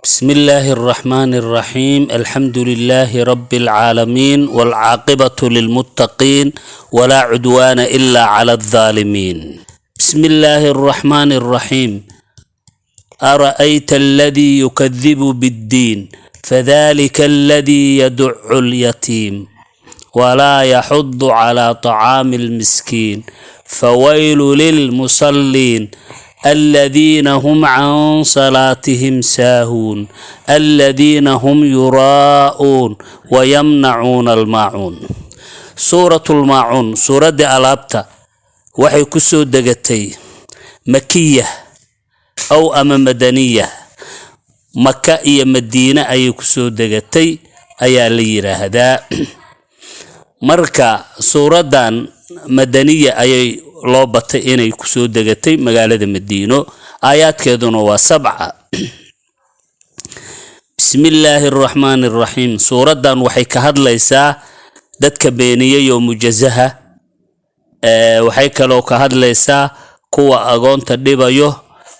بسم الله الرحمن الرحيم، الحمد لله رب العالمين، والعاقبة للمتقين، ولا عدوان إلا على الظالمين. بسم الله الرحمن الرحيم. أرأيت الذي يكذب بالدين، فذلك الذي يدع اليتيم، ولا يحض على طعام المسكين، فويل للمصلين الذين هم عن صلاتهم ساهون، الذين هم يراءون ويمنعون الماعون. Suuratu Lmaacuun, suuraddii alaabta, waxay ku soo degatay makiya aw ama madaniya. Maka iyo Madiine ayay kusoo degatay ayaa la yidhaahdaa. Marka suuraddan madaniya ayay loo batay inay kusoo degatay magaalada Madiino. Aayaadkeeduna waa 7. Bismi illaahi araxmaani araxiim. Suuraddan waxay ka hadlaysaa dadka beeniyey oo mujazaha. Waxay kaloo ka hadlaysaa kuwa agoonta dhibayo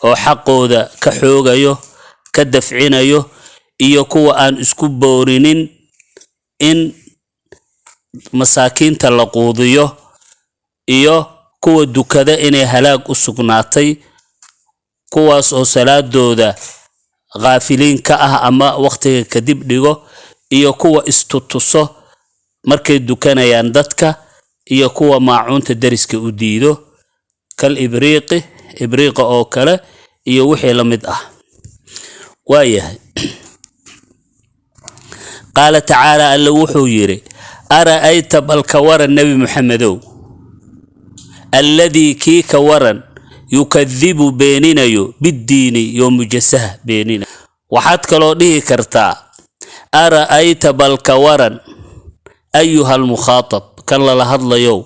oo xaqooda ka xoogayo, ka dafcinayo, iyo kuwa aan isku boorinin in masaakiinta la quudiyo, iyo kuwa dukada inay halaag u sugnaatay, kuwaas oo salaadooda khaafiliin ka ah ama waqtiga kadib dhigo, iyo kuwa istutuso markay dukanayaan dadka, iyo kuwa maacuunta deriska u diido, kal ibriiqi, ibriiqa oo kale, iyo wixii la mid ah. Waayahay. Qaala tacaala, Alle wuxuu yidhi: ara'ayta, bal ka waran, Nebi Muxamedow, alladii, kii ka waran, yukadibu, beeninayo, biddiini, yoomujasaha beeninayo. Waxaad kaloo dhihi kartaa: ara'ayta, bal ka waran, ayuha almukhaatab, kan lala hadlayow,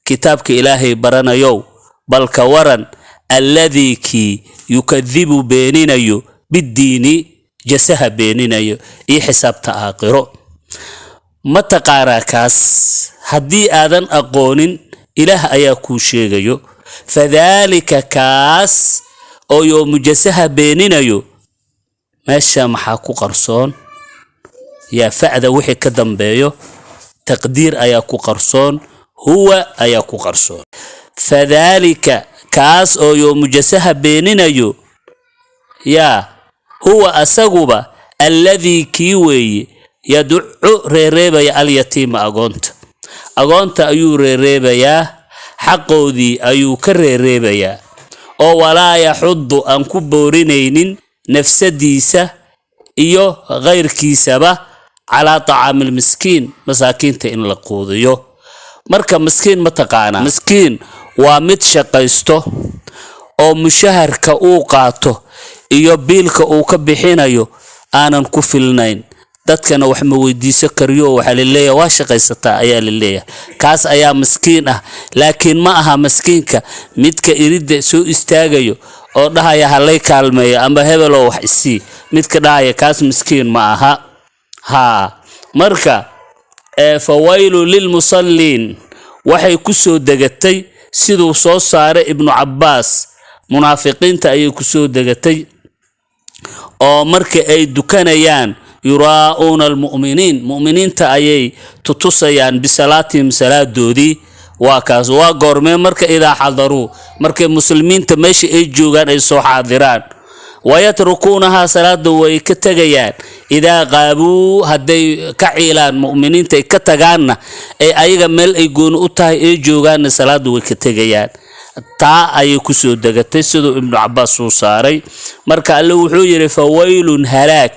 kitaabka Ilaahay baranayow, bal ka waran, alladii, kii, yukadibu, beeninayo, biddiini, jasaha beeninayo iyo xisaabta aakhiro. Ma taqaanaa kaas? Haddii aadan aqoonin, Ilaah ayaa kuu sheegayo. Fadaalika, kaas oo yoomujasaha beeninayo. Meesha maxaa ku qarsoon? Yaa fa'da wixii ka dambeeyo taqdiir ayaa ku qarsoon, huwa ayaa ku qarsoon. Fadaalika, kaas oo yoomujasaha beeninayo, yaa huwa, asaguba, alladii, kii weeye, yaducu, reereebaya, alyatiima, agoonta. Agoonta ayuu reereebayaa, xaqoodii ayuu ka reereebayaa, oo walaa yaxudu, aan ku boorinaynin nafsadiisa iyo kayrkiisaba, calaa tacaami lmiskiin, masaakiinta in la quudiyo. Marka miskiin ma taqaanaa? Miskiin waa mid shaqaysto oo mushaharka uu qaato iyo biilka uu ka bixinayo aanan ku filnayn, dadkana wax ma weydiiso kariyo. Waxaa laleeyahay waa shaqaysataa ayaa la leeyahay. Kaas ayaa miskiin ah. Laakiin ma aha miskiinka midka iridda soo istaagayo oo dhahaya halay kaalmeeyo ama hebeloo wax isii. Midka dhahaya kaas miskiin ma aha. Haa, marka fawaylu lilmusalliin waxay ku soo degatay, siduu soo saaray Ibnu Cabbaas, munaafiqiinta ayay ku soo degatay, oo marka ay dukanayaan yuraa'uuna almu'miniin, mu'miniinta ayay tutusayaan, bisalaatihim, salaadoodii. Waa kaas. Waa goormee? Marka idaa xadaruu, markay muslimiinta meesha ay joogaan ay soo xaadiraan. Wayatrukuunahaa, salaada way ka tegayaan, idaa qaabuu, hadday ka ciilaan mu'miniinta ay ka tagaanna, ay ayaga meel ay gooni u tahay ay joogaanna, salaada way ka tegayaan. Taa ayay kusoo degatay, siduu Ibnu Cabbaas suu saaray. Marka Alle wuxuu yidhi: fawaylun, halaag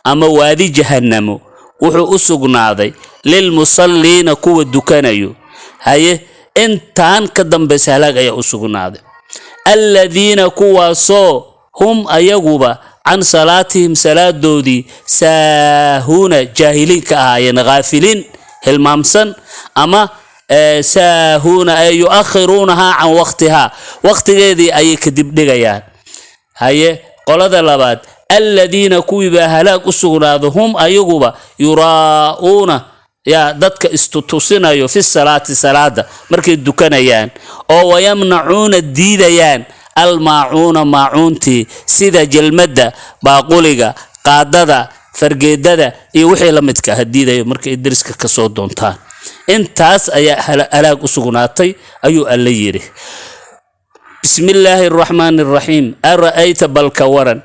ama waadi jahannamo wuxuu u sugnaaday, lilmusalliina, kuwa dukanayo. Haye, intaan ka dambaysa halaag ayaa u sugnaaday. Alladiina, kuwaasoo, hum, ayaguba, can salaatihim, salaadoodii, saahuuna, jaahiliin ka ahaayeen, haafiliin, hilmaamsan, ama saahuuna ay yu-akhiruunahaa can waqtihaa, waqtigeedii ayay kadib dhigayaan. Haye, qolada labaad: alladiina, kuwiibaa halaag u sugnaado, hum, ayaguba, yuraa'uuna, yaa dadka istutusinayo, fi salaati, salaada markay dukanayaan, oo wayamnacuuna, diidayaan, Almaacuuna, maacuuntii, sida jelmadda, baaquliga, qaadada, fargeedada iyo wixii la midka ah diidayo markay deriska kasoo doontaan. Intaas ayaa halaag u sugnaatay, ayuu Alle yidhi. Bismi illaahi araxmaani araxiim. Ara'ayta, balka waran,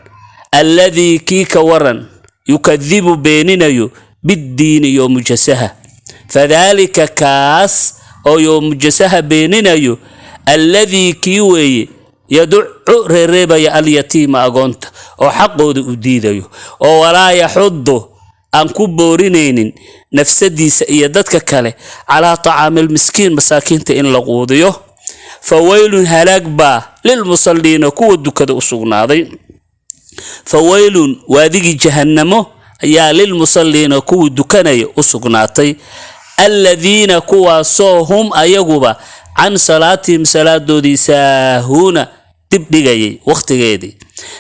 alladii, kii ka waran, yukadibu, beeninayo, biddiini, yoomujasaha. Fadaalika, kaas oo yoomujasaha beeninayo, alladii, kii weeye, yaducu, reereebaya, alyatiima, agoonta, oo xaqooda u diidayo, oo walaa yaxudu, aan ku boorinaynin nafsadiisa iyo dadka kale, calaa tacaamilmiskiin, masaakiinta in la quudiyo. Fa weylun, halaag baa, lilmusalliina, kuwa dukada u sugnaaday. Fa weylun, waadigii jahannamo ayaa, lilmusalliina, kuwii dukanaya u sugnaatay. Alladiina, kuwaasoo, hum, ayaguba, can salaatihim, salaadoodii, saahuuna, dib dhigayay wakhtigeedii.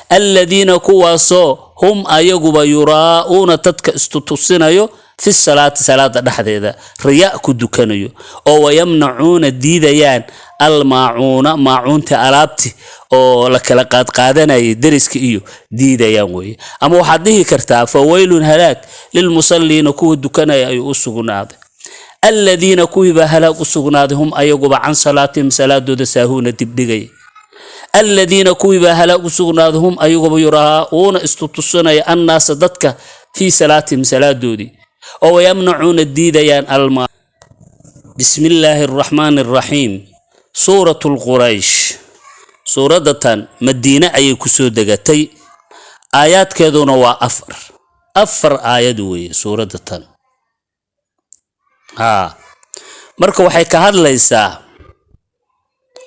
Alladiina, kuwaasoo, hum, ayaguba, yuraa'uuna, dadka istutusinayo, fi salaati, salaada dhexdeeda riya ku dukanayo, oo wayamnacuuna, diidayaan, almaacuuna, maacuunta, alaabti oo la kala qaadqaadanayay deriska iyo diidayaan weeye. Ama waxaad dhihi kartaa: fa weylun, halaag, lilmusalliina, kuwa dukanaya ayuu u sugnaaday. Alladiina, kuwiibaa halaag u sugnaaday, hum, ayaguba, can salaatihim, salaadooda, saahuuna, dibdhigaya. Alladiina, kuwiibaa halaag u sugnaaday, hum, ayaguba, yuraa'uuna, istutusinaya, annaasa, dadka, fii salaatihim, salaadoodii, oo wayamnacuuna, diidayaan alma. Bismi illaahi araxmaani araxiim. Suuratu lquraysh. Suuraddatan Madiine ayay kusoo degatay, aayaadkeeduna waa afar, afar aayad weeye suuraddatan. Haa, marka waxay ka hadlaysaa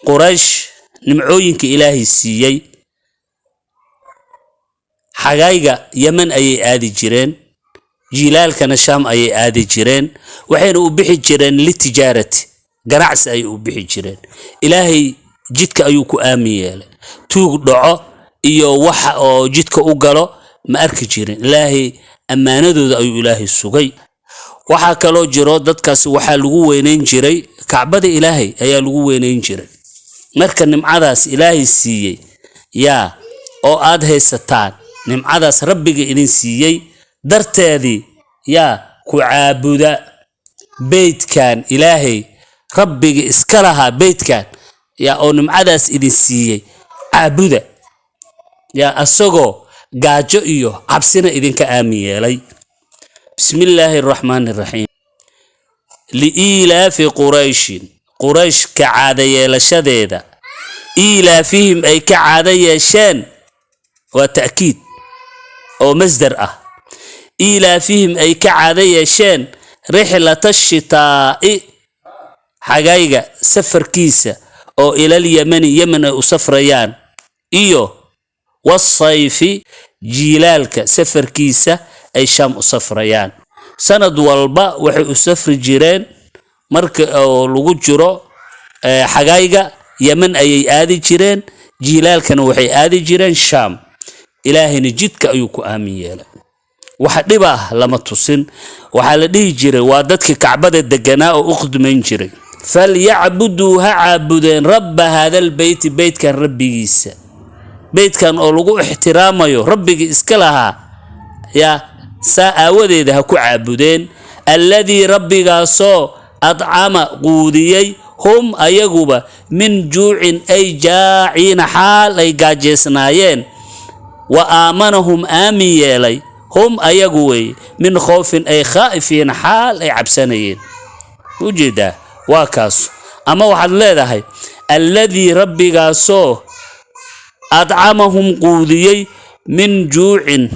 Quraysh nimcooyinka Ilaahay siiyey. Xagayga Yemen ayay aadi jireen, jiilaalkana Shaam ayay aadi jireen. Waxayna u bixi jireen litijaarati, ganacsi ayay u bixi jireen. Ilaahay jidka ayuu ku aamin yeelay. Tuug dhaco iyo waxa oo jidka u galo ma arki jirin. Ilaahay ammaanadooda ayuu Ilaahay sugay. Waxaa kaloo jiro, dadkaasi waxaa lagu weynayn jiray Kacbada Ilaahay ayaa lagu weynayn jiray. Marka nimcadaas Ilaahay siiyey yaa oo aad haysataan, nimcadaas Rabbiga idin siiyey darteedii yaa ku caabuda beydkan Ilaahay, Rabbiga iska lahaa beydkan yaa oo nimcadaas idin siiyey caabuda, yaa asagoo gaajo iyo cabsina idinka aamin yeelay. Bismi illaahi araxmaani araxiim. Liiilaafi Qurayshin, Quraysh ka caada yeelashadeeda, iilaafihim, ay ka caado yeesheen, waa ta'kiid oo masdar ah. Iilaafihim, ay ka caado yeesheen, rixlata shitaa'i, xagayga safarkiisa, oo ilal Yemani, Yemen ay u safrayaan, iyo wasayfi, jiilaalka safarkiisa ay Shaam u safrayaan. Sanad walba waxay u safri jireen marka oo lagu jiro xagayga Yemen ayay aadi jireen, jiilaalkana waxay aadi jireen Shaam. Ilaahayna jidka ayuu ku aamin yeelay, wax dhib ah lama tusin. Waxaa la dhihi jiray waa dadkii Kacbada deganaa oo u khidmayn jiray. Falyacbuduu, ha caabudeen, rabba haadal beyti, beytkan rabbigiisa, beytkan oo lagu ixtiraamayo rabbigii iska lahaa yaa saa aawadeeda ha ku caabudeen. Alladii, rabbigaasoo, adcama, quudiyey, hum, ayaguba, min juucin, ay jaaciina, xaal ay gaajeysnaayeen, wa aamanahum, aamin yeelay, hum, ayagu weeye, min khoofin, ay khaa'ifiin, xaal ay cabsanayeen. Ujeedaa waa kaas. Ama waxaad leedahay: alladii, rabbigaasoo, adcamahum, quudiyey, min juucin,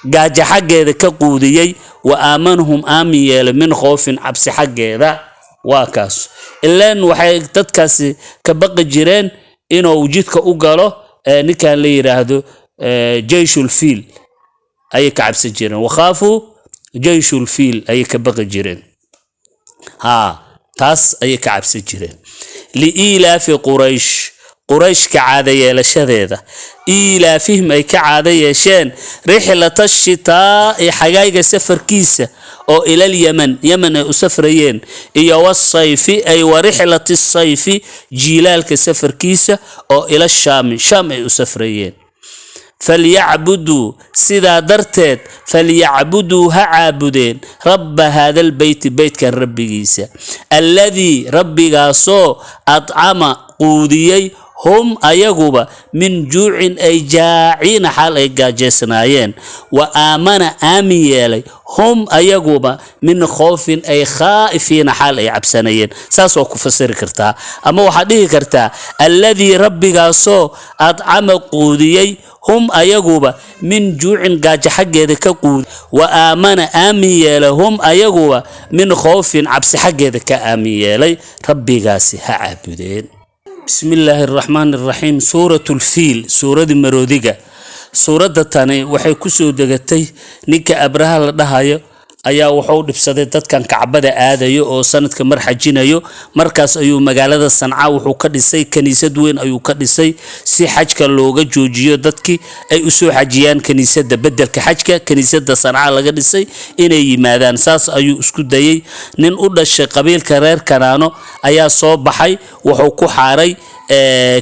gaajo xaggeeda ka quudiyey, wa aamanahum, aamin yeelay, min khoofin, cabsi xaggeeda. Waa kaas. Ilaan waxay dadkaasi ka baqi jireen inuu jidka u galo ninkan la yidhaahdo jayshul fiil ayay ka cabsan jireen. Wakhaafuu jayshul fiil ayay ka baqi jireen. Haa, taas ayay ka cabsan jireen. Liiilaafi Quraysh, Quraysh ka caada yeelashadeeda, iilaafihim, ay ka caado yeesheen, rixlata shitaa'i, xagayga safarkiisa, oo ilal Yaman, Yaman ay u safrayeen, iyo wasayfi ay wa rixlati sayfi, jiilaalka safarkiisa oo ila Shaami, Shaam ay u safrayeen. Falyacbuduu, sidaa darteed falyacbuduu, ha caabudeen, rabba haada albeyti, beytkan rabbigiisa, alladii, rabbigaasoo, adcama, quudiyey, hum, ayaguba, min juucin, ay jaaciina, xaal ay gaajeysnaayeen, wa aamana, aamin yeelay, hum, ayaguba, min khoofin, ay khaa'ifiina, xaal ay cabsanayeen. Saas waa ku fasiri kartaa, ama waxaad dhihi kartaa alladii, rabbigaasoo, adcama, quudiyey, hum, ayaguba, min juucin, gaajo xaggeeda ka quudi, wa aamana, aamin yeelay, hum, ayaguba, min khoofin, cabsi xaggeeda ka aamin yeelay, rabbigaasi ha caabudeen. Bismi illaahi araxmaan araxiim. Suurat lfiil, suuradii maroodiga. Suuradda tani waxay kusoo degatay ninka Abraha la dhahayo ayaa wuxuu dhibsaday dadkan Kacbada aadayo oo sanadka mar xajinayo. Markaas ayuu magaalada Sanca wuxuu ka dhisay kaniisad weyn ayuu ka dhisay, si xajka looga joojiyo, dadkii ay usoo xajiyaan kaniisadda, bedelka xajka kaniisadda Sanca laga dhisay inay yimaadaan. Saas ayuu isku dayay. Nin u dhashay qabiilka reer Kanaano ayaa soo baxay, wuxuu ku xaaray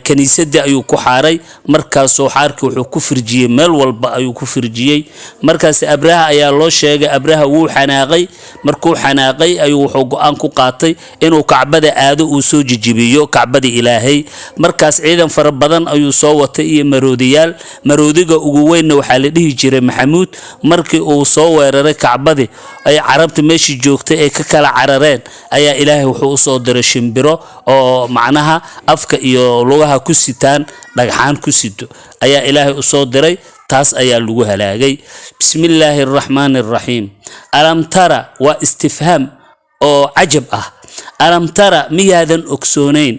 kaniisadii ayuu ku xaaray. Markaasuu xaarkii wuxuu ku firjiyey meel walba ayuu ku firjiyey. Markaas Abraha ayaa loo sheegay. Abraha wuu xanaaqay. Markuu xanaaqay ayuu wuxuu go-aan ku qaatay inuu Kacbada aado, uu soo jijibiyo Kacbada Ilaahay. Markaas ciidan fara badan ayuu soo watay iyo maroodiyaal. Maroodiga ugu weynna waxaa la dhihi jiray Maxamuud. Markii uu soo weeraray Kacbadii, ay carabta meeshii joogtay ay ka kala carareen, ayaa Ilaahay wuxuu usoo diray shimbiro oo macnaha afka iyo lugaha ku sitaan dhagxaan ku sito ayaa Ilaahay usoo diray. Taas ayaa lagu halaagay. Bismi illaahi araxmaani araxiim. Alam tara waa istifhaam oo cajab ah. Alam tara, miyaadan ogsoonayn,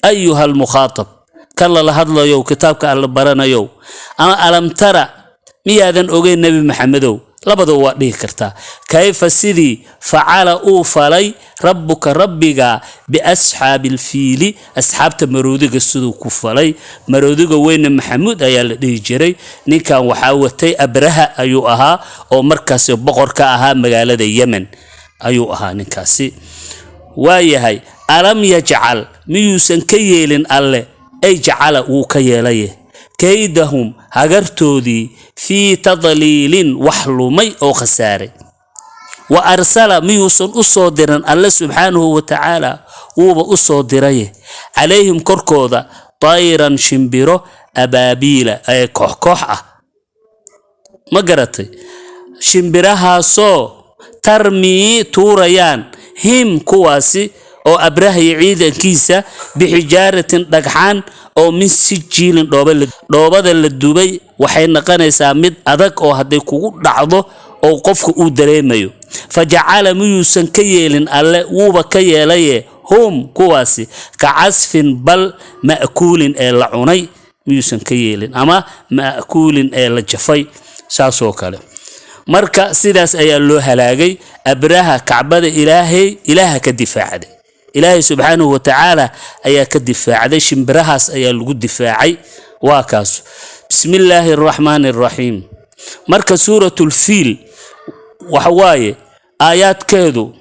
ayuha almukhaatab, kan lala hadlayow, kitaabka alla baranayow, ama alam tara, miyaadan ogeyn Nebi Maxamedow, labadaba waa dhihi kartaa, kayfa, sidii, facala, uu falay, rabbuka, rabbiga, biasxaabi alfiili, asxaabta maroodiga siduu ku falay. Maroodiga weyne Maxamuud ayaa la dhihi jiray. Ninkan waxaa watay Abraha ayuu ahaa, oo markaasi boqor ka ahaa magaalada Yemen ayuu ahaa ninkaasi. Waayahay, alam yajcal, miyuusan ka yeelin Alle, ay jacala, wuu ka yeelaye, kaydahum, hagartoodii, fii tadliilin, wax lumay oo khasaaray, wa arsala, miyuusan u soo dirin Alle subxaanahu wa tacaala, wuuba u soo diraye, calayhim, korkooda, tayran, shimbiro, abaabiila, ee koox koox ah? Ma garatay? Shimbirahaasoo tarmii, tuurayaan, him, kuwaasi oo Abrahaya ciidankiisa, bixijaaratin, dhagxaan oo, min sijiilin, dhoobada la dubay. Waxay noqonaysaa mid adag oo hadday kugu dhacdo oo qofka uu dareemayo. Fa jacala, miyuusan ka yeelin Alle, wuuba ka yeelaye, hum, kuwaasi, ka casfin, bal ma'kuulin, ee la cunay, miyuusan ka yeelin, ama ma'kuulin, ee la jafay, saasoo kale. Marka sidaas ayaa loo halaagay Abraha. Kacbada Ilaahay, Ilaaha ka difaacday, Ilaahay subxaanahu wa tacaala ayaa ka difaacday, shimbirahaas ayaa lagu difaacay. Waa kaas. Bismi illaahi araxmaani araxiim. Marka suuratulfiil waxa waaye aayaadkeedu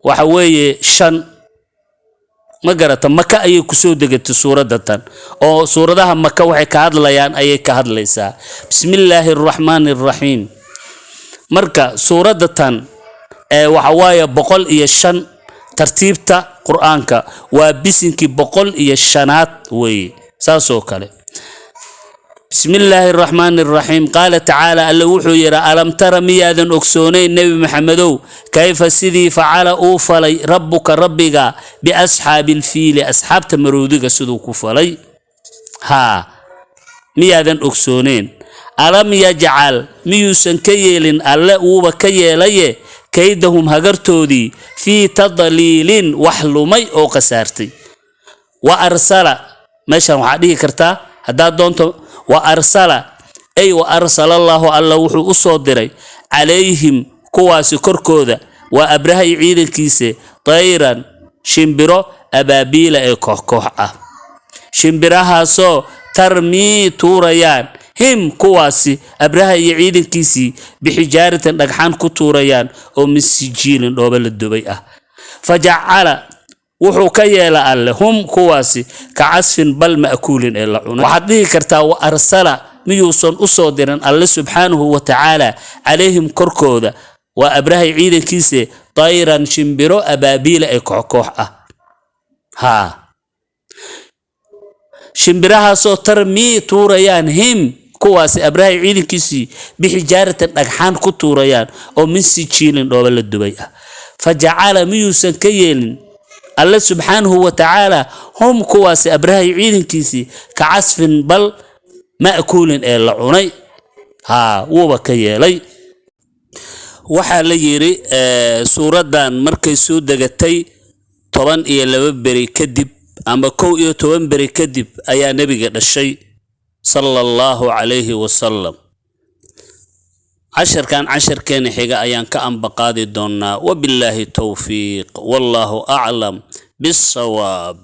waxa weeye 5. Ma garata? Maka ayay kusoo degatay suuradda tan, oo suuradaha Maka waxay ka hadlayaan ayay ka hadlaysaa. Bismi illaahi araxmaani araxiim. Marka suuradda tan ee waxa waaye 105 tartiibta Qur-aanka, waa bisinkii 105aad weeye, saasoo kale. Bismi illaahi araxmaani araxiim. Qaala tacaala, Alle wuxuu yidhi: alam tara, miyaadan ogsoonayn Nebi Maxamedow, kayfa, sidii, facala, uu falay, rabbuka, rabbiga, biasxaabi alfiili, asxaabta maroodiga siduu ku falay? Haa, miyaadan ogsooneyn? Alam yajcal, miyuusan ka yeelin Alle, wuuba ka yeelaye, kaydahum, hagartoodii, fii tadliilin, wax lumay oo khasaartay, wa arsala, meeshan waxaa dhihi kartaa haddaad doonto, wa arsala, ay wa arsala allaahu, Alla wuxuu u soo diray, calayhim, kuwaasi korkooda, waa Abraha iyo ciidankiisa, tayran, shimbiro, abaabiila, ee koox koox ah, shimbirahaasoo tarmii, tuurayaan, him. Him kuwaasi Abraha iyo ciidankiisii bixijaaratin dhagxaan ku tuurayaan oo min sijiilin dhoobo la dubay ah. Fajacala wuxuu ka yeela Alle hum kuwaasi ka casfin bal ma'kuulin ee la cunay. Waxaad dhihi kartaa: wa arsala miyuusan u soo dirin Alle subxaanahu wa tacaala calayhim korkooda, waa Abrahay ciidankiise, tayran shimbiro abaabiila ee koox koox ah? Haa, shimbirahaasoo tarmii tuurayaan him kuwaasi Abrahay ciidankiisii bixijaaratan dhagxaan ku tuurayaan oo min sijiilin dhoobo la dubay ah. Fajacala miyuusan ka yeelin Alle subxaanahu wa tacaala hum kuwaasi Abrahay ciidankiisii ka casfin bal ma'kuulin ee la cunay? Haa, wuuba ka yeelay. Waxaa la yidhi suuraddan markay soo degatay 12 beri kadib ama 11 beri kadib ayaa nebiga dhashay, sala Allahu calayhi wasalam. Casharkan casharkeena xiga ayaan ka ambaqaadi doonaa. Wabillaahi towfiiq, wallaahu aclam bisawaab.